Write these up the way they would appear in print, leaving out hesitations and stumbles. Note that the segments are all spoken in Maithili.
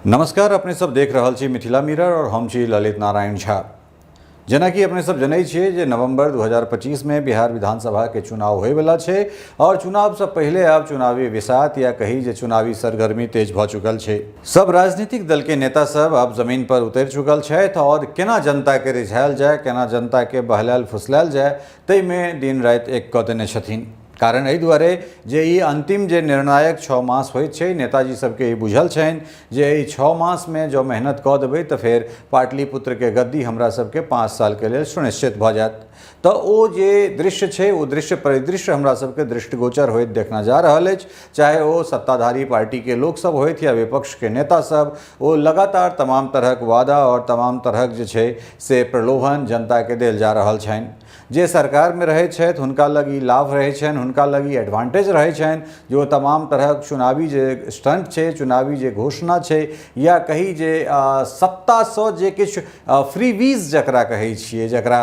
नमस्कार, अपने सब देख रहल छी मिथिला मिरर और हम छी ललित नारायण झा। जेनाकि अपने सब जनै छियै जे नवंबर 2025 में बिहार विधानसभा के चुनाव होयवला छै और चुनाव से पहिले आब चुनावी विसात या कही जे चुनावी सरगर्मी तेज भऽ चुकल छै। सब राजनीतिक दल के नेता सब आब जमीन पर उतरि चुकल छथि और केना जनता के रिझायल जाय, केना जनता के बहलायल फुसलायल जाय, ताहिमे दिन राति एक कऽ देने छथिन। कारण एहि दुआरे जे ई अन्तिम जे निर्णायक 6 मास होइत छै, नेताजी सबके ई बुझल छनि जे एहि 6 मासमे जँ मेहनत कऽ देबै तऽ फेर पाटलिपुत्रके गद्दी हमरा सबके 5 सालके लेल सुनिश्चित भऽ जायत। तऽ ओ जे दृश्य छै ओ दृश्य परिदृश्य हमरा सबके दृष्टिगोचर होइत देखना जा रहल अछि। चाहे ओ सत्ताधारी पार्टीके लोकसब होथि या विपक्षके नेता सब, ओ लगातार तमाम तरहक वादा आओर तमाम तरहक जे छै से प्रलोभन जनताके देल जा रहल छनि। जे सरकारमे रहै छथि हुनका लग ई लाभ रहै छनि, हुनका लग ई एडवांटेज रहै छनि जे ओ तमाम तरहक चुनावी जे स्टंट छै, चुनावी जे घोषणा छै या कही जे सत्तासँ जे किछु फ्रीवीज जकरा कहै छियै, जकरा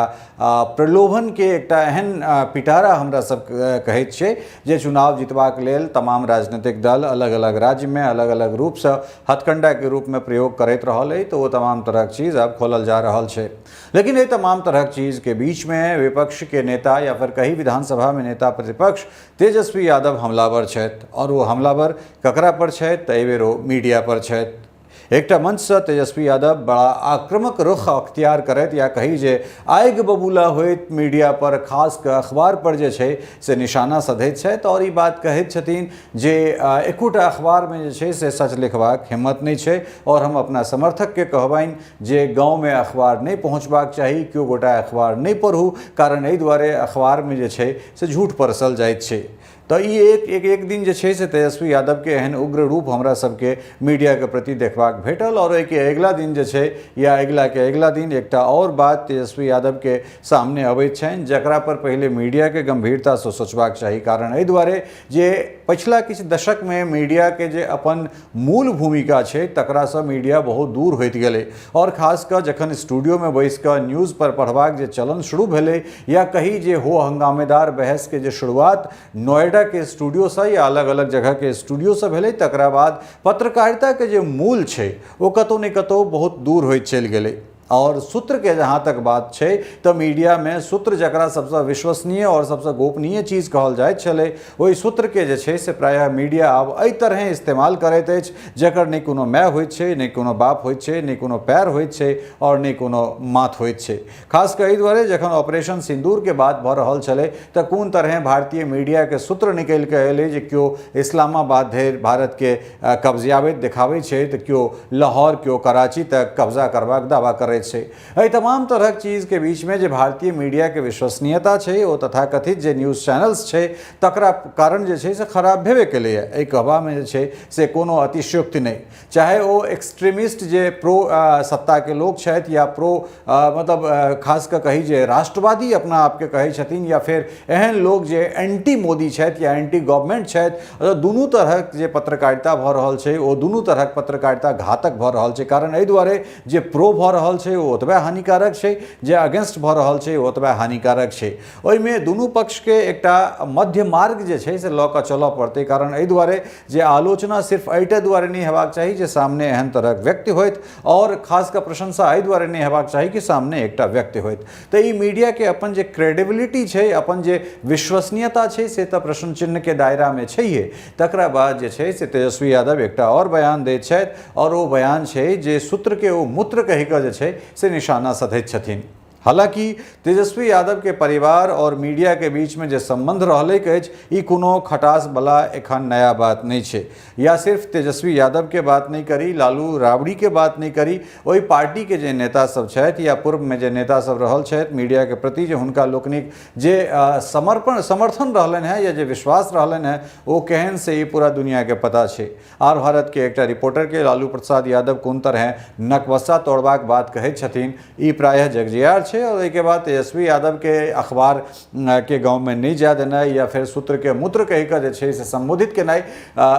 प्रलोभनके एकटा एहन पिटारा हमरा सब कहैत छियै जे चुनाव जितबाक लेल तमाम राजनीतिक दल अलग अलग राज्यमे अलग अलग रूपसँ हथकंडाके रूपमे प्रयोग करैत रहल अइ, तऽ ओ तमाम तरहक चीज आब खोलल जा रहल छै। लेकिन एहि तमाम तरहक चीज के बीच में विपक्ष के नेता या फिर कही विधानसभा में नेता प्रतिपक्ष तेजस्वी यादव हमलावर छथि और वो हमलावर ककरा पर छथि तऽ एहि बेर ओ मीडिया पर छथि। एकटा मंच से तेजस्वी यादव बड़ा आक्रामक रुख अख्तियार करैत या कही जे आगि बबूला होइत मीडिया पर, खास कऽ अखबार पर जे छै से निशाना सधैत छथि और ई बात कहैत छथिन जे एकोटा अखबारमे जे छै से सच लिखबाक हिम्मत नहि छै और हम अपना समर्थकके कहबनि जे गाँवमे अखबार नहि पहुँचबाक चाही, केओ गोटा अखबार नहि पढ़ू, कारण एहि दुआरे अखबारमे जे छै से झूठ परसल जाइत छै। तऽ ई एक एक एक दिन जे छै से तेजस्वी यादवके एहन उग्र रूप हमरा सबके मीडियाके प्रति देखबाक भेटल और ओहिके अगिला दिन जे छै या अगिलाके अगिला दिन एकटा आओर बात तेजस्वी यादवके सामने अबैत छनि जकरा पर पहिले मीडियाके गंभीरतासँ सोचबाक चाही। कारण एहि दुआरे जे पछिला किछु दशकमे मीडियाके जे अपन मूल भूमिका छै तकरासँ मीडिया बहुत दूर होइत गेलै और खास कऽ जखन स्टूडियोमे बैस कऽ न्यूज़ पर पढ़बाक जे चलन शुरू भेलै या कही जे हो हंगामेदार बहसके जे शुरुआत नोएडाके स्टूडियोसँ या अलग अलग जगहके स्टूडियोसँ भेलै, तकरा बाद पत्रकारिताके जे मूल छै ओ कतहु ने कतहु बहुत दूर होइत चलि गेलै। और सूत्रके जहाँ तक बात छै तऽ मीडियामे सूत्र जकरा सबसँ विश्वसनीय और सबसँ गोपनीय चीज कहल जाइत छलै, ओहि सूत्रके जे छै से प्रायः मीडिया आब एहि तरहेँ इस्तेमाल करैत अछि जकर नहि कोनो माय होइत छै, नहि कोनो बाप होइत छै, नहि कोनो पैर होइत छै और नहि कोनो माथ होइत छै। खास कऽ एहि दुआरे जखन ऑपरेशन सिन्दूरके बात भऽ रहल छलै तऽ कोन तरहेँ भारतीय मीडियाके सूत्र निकलि कऽ एलै जे केओ इस्लामाबाद धरि भारतके कब्जियाबैत देखाबै छै तऽ केओ लाहौर, केओ कराची तक कब्जा करबाक दावा करैत छै। एहि तमाम तरहक चीजके बीचमे जे भारतीय मीडियाके विश्वसनीयता छै ओ तथाकथित जे न्यूज़ चैनल्स छै तकरा कारण जे छै से खराब भेबे केलैए। एहि कहबामे जे छै से कोनो अतिशयोक्ति नहि। चाहे ओ एक्सट्रीमिस्ट जे प्रो सत्ताके लोक छथि या प्रो मतलब खास कऽ कही जे राष्ट्रवादी अपना आपके कहै छथिन या फेर एहन लोक जे एंटी मोदी छथि या एंटी गवर्नमेंट छथि, दुनू तरहक जे पत्रकारिता भऽ रहल छै ओ दुनू तरहक पत्रकारिता घातक भऽ रहल छै। कारण एहि दुआरे जे प्रो भऽ रहल छै ओ ओतबे हानिकारक छै, जे अगेंस्ट भऽ रहल छै ओ ओतबे हानिकारक छै। ओहिमे दुनू पक्षके एकटा मध्य मार्ग जे छै से लऽ कऽ चलऽ पड़तै। कारण एहि दुआरे जे आलोचना सिर्फ एहिटा दुआरे नहि हेबाक चाही जे सामने एहन तरहक व्यक्ति होथि और खास कऽ प्रशंसा एहि दुआरे नहि हेबाक चाही कि सामने एकटा व्यक्ति होथि। तऽ ई मीडियाके अपन जे क्रेडिबिलिटी छै, अपन जे विश्वसनीयता छै से तऽ प्रश्न चिन्हके दायरामे छैहे। तकरा बाद जे छै से तेजस्वी यादव एकटा आओर बयान दैत छथि और ओ बयान छै जे सूत्रके ओ मूत्र कहि कऽ जे छै से निशाना सधैत छथिन। हालांकि तेजस्वी यादव के परिवार और मीडिया के बीच में जे संबंध रहलैक अछि ई कोनो खटास वाला एखन नया बात नहि छै। या सिर्फ तेजस्वी यादव के बात नहि करी, लालू राबड़ी के बात नहि करी, ओहि पार्टी के जे नेता सब छथि या पूर्व में जे नेता सब रहल छथि मीडिया के प्रति जे हुनका लोकनिक जे समर्पण समर्थन रहलनि हेँ या जे विश्वास रहलनि हेँ ओ केहन से ई पूरा दुनिया के पता छै। आर भारत के एकटा रिपोर्टर के लालू प्रसाद यादव कोन तरहें नकबस्सा तोड़बाक बात कहैत छथिन ई प्रायः जगजियार छै। छै। और ओहिके बाद तेजस्वी यादवके अखबार के गाँवमे नहि जाय देनाइ या फेर सूत्रके मूत्र कहि कऽ जे छै से सम्बोधित केनाइ,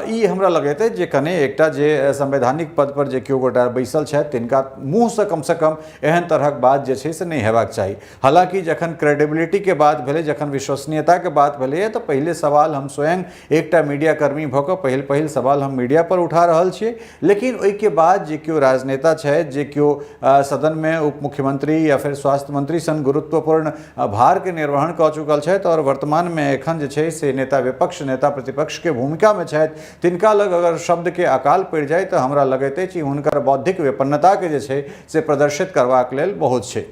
ई हमरा लगैत अछि जे कने एकटा जे संवैधानिक पद पर जे केओ गोटा बैसल छथि तिनका मुँहसँ कमसँ कम एहन तरहक बात जे छै से नहि हेबाक चाही। हालाँकि जखन क्रेडिबिलिटीके बात भेलै, जखन विश्वसनीयताके बात भेलैए, तऽ पहिले सवाल हम स्वयं एकटा मीडियाकर्मी भऽ कऽ पहिल पहिल सवाल हम मीडिया पर उठा रहल छियै। लेकिन ओहिके बाद जे केओ राजनेता छथि, जे केओ सदनमे उप मुख्यमंत्री या फेर स्वास्थ्य मंत्री सन गुरुत्वपूर्ण भारके निर्वहन कऽ चुकल छथि आओर वर्तमानमे एखन जे छै से नेता विपक्ष, नेता प्रतिपक्षके भूमिकामे छथि, तिनका लग अगर शब्दके अकाल पड़ि जाय तऽ हमरा लगैत अछि हुनकर बौद्धिक विपन्नताके जे छै से प्रदर्शित करबाक लेल बहुत छै।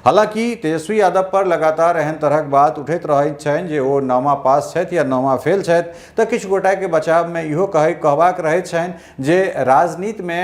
हालाँकि तेजस्वी यादव पर लगातार एहन तरहक बात उठैत रहैत छनि जे ओ नौमा पास छथि या नौमा फेल छथि, तऽ किछु गोटाके बचावमे इहो कहबाक रहैत छनि जे राजनीतिमे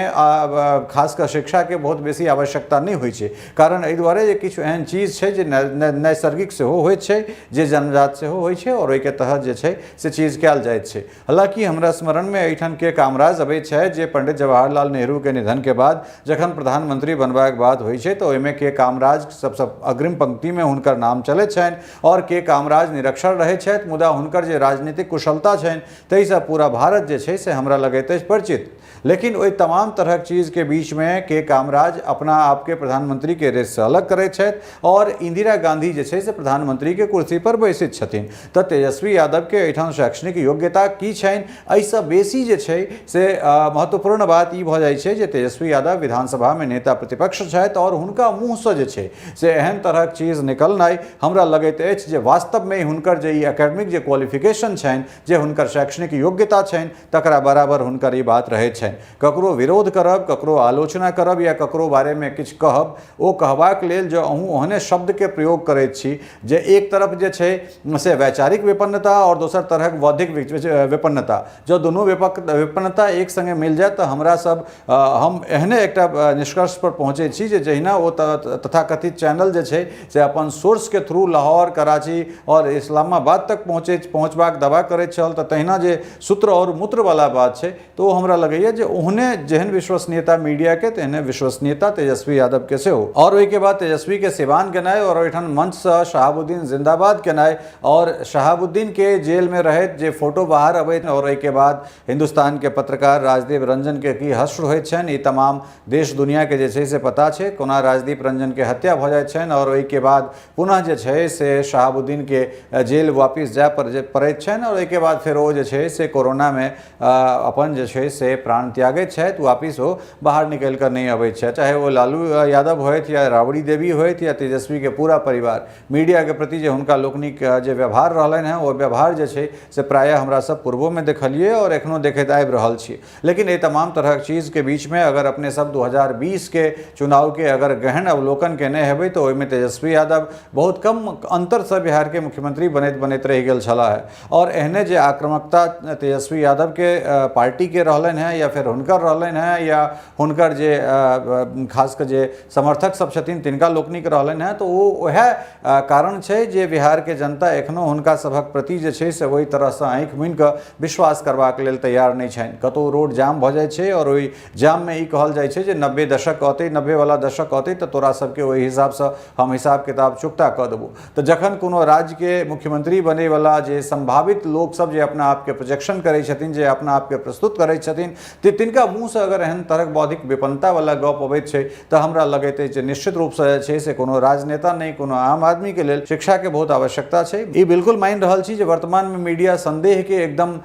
खास कऽ शिक्षाके बहुत बेसी आवश्यकता नहि होइ छै। कारण एहि दुआरे जे किछु एहन चीज छै जे नैसर्गिक सेहो होइत छै, जे जन्मजात सेहो होइ छै आओर ओहिके तहत जे छै से चीज कयल जाइत छै। हालाँकि हमरा स्मरणमे एहिठाम के कामराज अबैत छथि जे पंडित जवाहरलाल नेहरूके निधनके बाद जखन प्रधानमंत्री बनबाक बात होइ छै तऽ ओहिमे के कामराज सबसँ अग्रिम पंक्तिमे हुनकर नाम चलैत छनि आओर के कामराज निरक्षर रहैत छथि, मुदा हुनकर जे राजनीतिक कुशलता छनि ताहिसँ पूरा भारत जे छै से हमरा लगैत अछि परिचित। लेकिन ओहि तमाम तरहक चीजके बीचमे के कामराज अपना आपके प्रधानमंत्रीके रेससँ अलग करैत छथि आओर इंदिरा गांधी जे छै से प्रधानमंत्रीके कुर्सी पर बैसैत छथिन। तऽ तेजस्वी यादवके एहिठाम शैक्षणिक योग्यता की छनि एहिसँ बेसी जे छै से महत्वपूर्ण बात ई भऽ जाइ छै जे तेजस्वी यादव विधानसभामे नेता प्रतिपक्ष छथि आओर हुनका मुँहसँ जे छै से एहन तरहक चीज निकलनाइ हमरा लगैत अछि जे वास्तवमे हुनकर जे ई एकेडमिक जे क्वालिफिकेशन छनि, जे हुनकर शैक्षणिक योग्यता छनि, तकरा बराबर हुनकर ई बात रहैत छनि। ककरो विरोध करब, ककरो आलोचना करब या ककरो बारेमे किछु कहब, ओ कहबाक लेल जँ अहूँ ओहने शब्दके प्रयोग करैत छी जे एक तरफ जे छै से वैचारिक विपन्नता आओर दोसर तरहक बौद्धिक विपन्नता, जँ दुनू विपन्नता एक सङ्गे मिल जायत तऽ हमरा सब हम एहने एकटा निष्कर्ष पर पहुँचै छी जे जहिना ओ तथाकथित चैनल जे छै से अपन सोर्सके थ्रू लाहौर, कराची आओर इस्लामाबाद तक पहुँचबाक दावा करैत छल, तऽ तहिना जे सूत्र आओर मूत्रवला बात छै तऽ ओ हमरा लगैए जे ओहने जेहन विश्वसनीयता मीडियाके तेहने विश्वसनीयता तेजस्वी यादवके सेहो। आओर ओहिके बाद तेजस्वीके सिवान गेनाइ आओर ओहिठाम मंचसँ शहाबुद्दीन जिंदाबाद केनाइ आओर शहाबुद्दीनके जेलमे रहैत जे फोटो बाहर अबैत आओर ओहिके बाद हिन्दुस्तानके पत्रकार राजदीप रंजनके की हश्र होइत छनि, ई तमाम देश दुनियाके जे छै से पता छै कोना राजदीप रंजनके हत्या भऽ जाइत छनि आओर ओहिके बाद पुनः जे छै से शहाबुद्दीनके जेल वापिस जाय पड़ैत छनि आओर ओहिके बाद फेर ओ जे छै से कोरोनामे अपन जे छै से प्राण त्यागैत छथि, वापिस ओ बाहर निकलि कऽ नहि अबैत छथि। चाहे ओ लालू यादव होथि या राबड़ी देवी होथि या तेजस्वीके पूरा परिवार, मीडियाके प्रति जे हुनका लोकनिक जे व्यवहार रहलनि हेँ ओ व्यवहार जे छै से प्रायः हमरा सब पूर्वोमे देखलियै आओर एखनो देखैत आबि रहल छी। लेकिन एहि तमाम तरहक चीजके बीचमे अगर अपने सब 2020 के चुनावके अगर गहन अवलोकन केने हेबै तऽ ओहिमे तेजस्वी यादव बहुत कम अन्तरसँ बिहारके मुख्यमंत्री बनैत बनैत रहि गेल छलाह है। आओर एहने जे आक्रामकता तेजस्वी यादवके पार्टीके रहलनि हेँ या फेर हुनकर रहलनि हेँ या हुनकर जे खास कऽ जे समर्थक सब छथिन तिनका लोकनिक रहलनि हेँ, तऽ ओ वएह कारण छै जे बिहारके जनता एखनो हुनका सभक प्रति जे छै से ओहि तरहसँ आँखि मुनि कऽ विश्वास करबाक लेल तैयार नहि छनि। कतहु रोड जाम भऽ जाइ छै आओर ओहि जाममे ई कहल जाइ छै जे 90 दशक अतै, 90वला दशक अतै तऽ तोरा सबके ओहि हिसाबसँ हम हिसाब किताब चुकता कऽ देबौ। तऽ जखन कोनो राज्यके मुख्यमंत्री बनैवला जे सम्भावित लोकसब जे अपना आपके प्रोजेक्शन करै छथिन, जे अपना आपके प्रस्तुत करै छथिन, तिनका मुँहसँ अगर एहन तरहक बौद्धिक विपन्नतावला गप अबैत छै तऽ हमरा लगैत अछि जे निश्चित रूपसँ जे छै से कोनो राजनेता नहि, कोनो आम आदमीके लेल शिक्षाके बहुत आवश्यकता छै। ई बिल्कुल मानि रहल छी जे वर्तमानमे मीडिया सन्देहके एकदम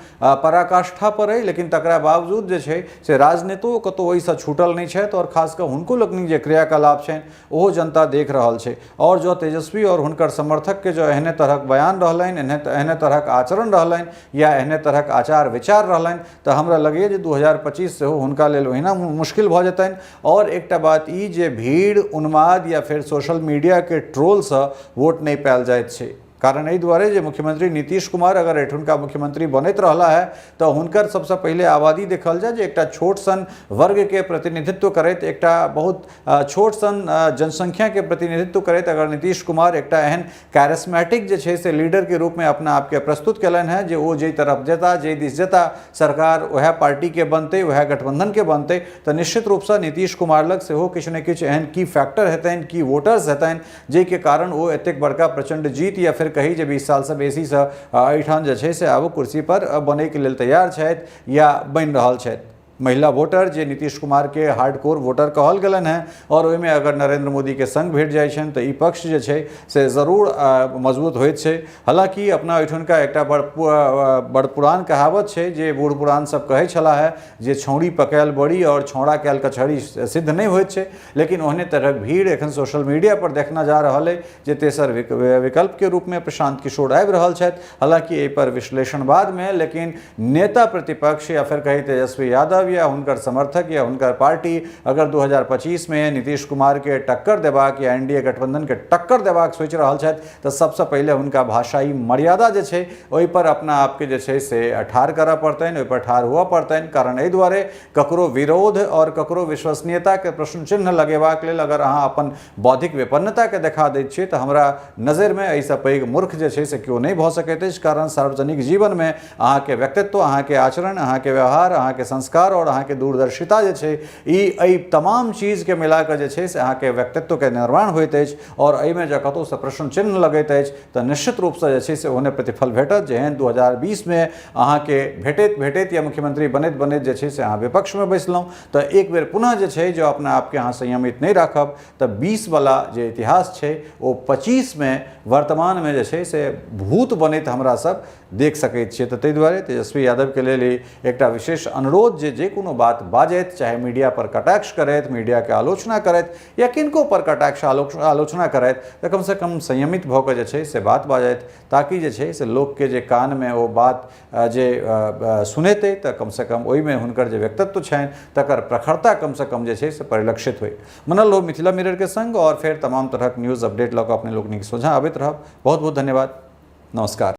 पराकाष्ठा पर अइ, लेकिन तकरा बावजूद जे छै से राजनेतो कतहु ओहिसँ छूटल नहि छथि आओर खास कऽ हुनको लोकनिक जे क्रियाकलाप छनि ओहो जनता देख रहल छै। आओर जँ तेजस्वी आओर हुनकर समर्थकके जँ एहने तरहक बयान रहलनि, एहने तरहक आचरण रहलनि या एहने तरहक आचार विचार रहलनि तऽ हमरा लगैए जे 2025 सेहो हुनका लेल ओहिना मुश्किल भऽ जेतनि। आओर एकटा बात ई जे भीड़, उन्माद या फेर सोशल मीडियाके ट्रोलसँ वोट नहि पायल जाइत छै। कारण एहि दुआरे जे मुख्यमंत्री नीतीश कुमार अगर एठुनका मुख्यमंत्री बनैत रहला है तऽ हुनकर सबसँ पहिले आबादी देखल जाय जे एकटा छोट सन वर्गके प्रतिनिधित्व करैत, एकटा बहुत छोट सन जनसंख्याके प्रतिनिधित्व करैत अगर नीतीश कुमार एकटा एहन कैरिस्मेटिक जे छै से लीडरके रूपमे अपना आपके प्रस्तुत कयलनि हेँ जे ओ जाहि तरफ जेता, जाहि दिस जेता, सरकार वएह पार्टीके बनतै, वएह गठबंधनके बनतै, तऽ निश्चित रूपसँ नीतीश कुमार लग सेहो किछु ने किछु एहन की फैक्टर हेतनि, की वोटर्स हेतनि, जाहिके कारण ओ एतेक बड़का प्रचंड जीत या फेर कही जे 20 सालसँ बेसीसँ एहिठाम जे छै से आब कुर्सी पर बनैके लेल तैयार छथि या बनि रहल छथि। महिला वोटर जे नीतीश कुमार के हार्डकोर वोटर कहल गेलनि हेँ और ओहिमे अगर नरेंद्र मोदी के संग भेट जाइ छनि तऽ ई पक्ष जे छै से जरूर मजबूत होइत छै। हालाँकि अपना ओहिठुनका एकटा बड़ बड़ पुरान कहावत छै जे बूढ़ पुरान सब कहै छलाह हेँ जे छौड़ी पकायल बड़ी और छौड़ा कयल कचहरी सिद्ध नहि होइत छै, लेकिन ओहने तरहक भीड़ एखन सोशल मीडिया पर देखना जा रहल अइ जे तेसर विकल्पके रूपमे प्रशांत किशोर आबि रहल छथि। हालाँकि एहि पर विश्लेषण बादमे, लेकिन नेता प्रतिपक्ष या फेर कही तेजस्वी यादव या हुनकर समर्थक या हुनकर पार्टी अगर 2025 मे नीतीश कुमारके टक्कर देबाक या एनडीए गठबंधनके टक्कर देबाक सोचि रहल छथि तऽ सबसँ पहिले हुनका भाषाई मर्यादा जे छै ओहिपर अपना आपके जे छै से ठाढ़ करऽ पड़तनि, ओहिपर ठाढ़ हुअ पड़तनि। कारण एहि दुआरे ककरो विरोध आओर ककरो विश्वसनीयताके प्रश्न चिन्ह लगेबाक लेल अगर अहाँ अपन बौद्धिक विपन्नताके देखा दैत छियै तऽ हमरा नजरिमे एहिसँ पैघ मूर्ख जे छै से केओ नहि भऽ सकैत अछि। कारण सार्वजनिक जीवनमे अहाँके व्यक्तित्व, अहाँके आचरण, अहाँके व्यवहार, अहाँके संस्कार आओर अहाँके दूरदर्शिता जे छै ई एहि तमाम चीजके मिलाकऽ जे छै से अहाँके व्यक्तित्वके निर्माण होइत अछि आओर एहिमे जँ कतहुसँ प्रश्न चिन्ह लगैत अछि तऽ निश्चित रूपसँ जे छै से ओहने प्रतिफल भेटत जेहन 2020 मे अहाँके भेटैत भेटैत या मुख्यमंत्री बनैत बनैत जे छै से अहाँ विपक्षमे बैसलहुँ। तऽ एक बेर पुनः जे छै जँ अपना आपके अहाँ संयमित नहि राखब तऽ 20 वाला जे इतिहास छै ओ 25 मे वर्तमानमे जे छै से भूत बनैत हमरा सब देख सकैत छियै। तऽ ताहि दुआरे तेजस्वी यादवके लेल ई एकटा विशेष अनुरोध जे जे कोनो बात बाजथि, चाहे मीडिया पर कटाक्ष करथि, मीडियाके आलोचना करथि या किनको पर कटाक्ष आलोचना करथि, तऽ कमसँ कम संयमित भऽ कऽ जे छै से बात बाजथि, ताकि जे छै से लोकके जे कानमे ओ बात जे सुनेतै तऽ कमसँ कम ओहिमे हुनकर जे व्यक्तित्व छनि तकर प्रखरता कमसँ कम जे छै से परिलक्षित होइ। बनल रहू मिथिला मिररके संग आओर फेर तमाम तरहक न्यूज़ अपडेट लऽ कऽ अपने लोकनिक सोझाँ अबैत रहब। बहुत बहुत धन्यवाद, नमस्कार।